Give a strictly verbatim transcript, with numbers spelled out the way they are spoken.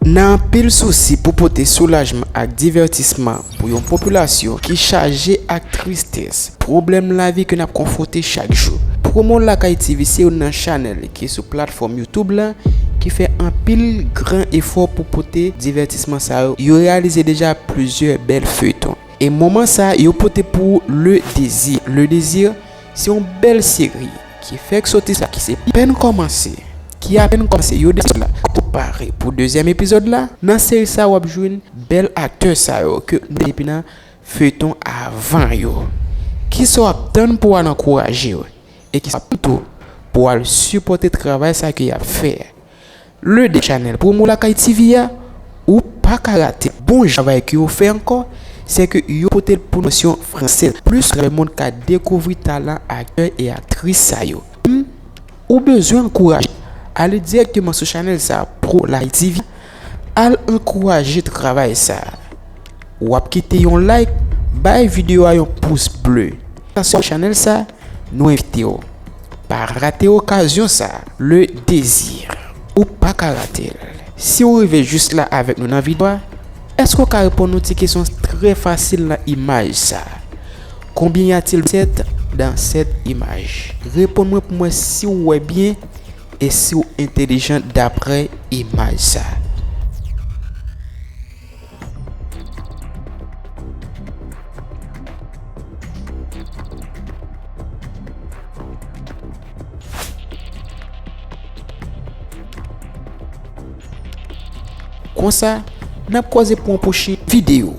Nan anpil sousi pou pote soulajman ak divètisman pou yon popilasyon ki chaje ak tristès, pwoblèm lavi ke n ap konfwonte chak jou, Pwomo Lakay T V se youn nan chanèl ki sou platfòm YouTube la ki fè anpil gran efò pou pote divètisman sa yo. Yo reyalize deja plizyè bèl feyton. E moman sa, yo pote pou Le Désir. Le Désir, se yon bèl seri ki fèk soti la, ki se pèn kòmanse, ki apèn kòmanse. Yo deside la, ou pare pou dezyèm epizòd la. Nan seri sa, w ap jwenn bèl aktè sa yo ke nou depi nan feyton avan yo. Kisa w ap tann pou w al ankouraje yo? E kisa w ap tann tou pou w al sipòte travay sa ke y ap fè? Le Désir, chanèl Pwomo Lakay T V a, ou pa ka rate. Bon jan travay ke yo fè ankò, se ke yo pote l pou nan vèsyon fransèz. Plis travay moun ka dekouvri talan aktè e aktris sa yo. Hmm, ou bezwen ankouraje? Ale dirèkteman sou chanèl sa, Pwomo Lakay T V. Al ankouraje travay sa. W ap kite yon like, bay videyo a yon pous ble. Sa se chanèl sa, nou envite w. Pa rate okazyon sa, Le Désir. Ou pa ka rate l. Si w rive jis la avèk nou nan videyo a, èske w ka reponn nou ti kesyon trè fasil nan imaj sa? Combien y a-t-il de sept dans cette image? Reponn mwen pou mwen si w wè byen e si w entèlijan daprè imaj sa. Konsa, n ap kwaze pou yon pwochen videyo.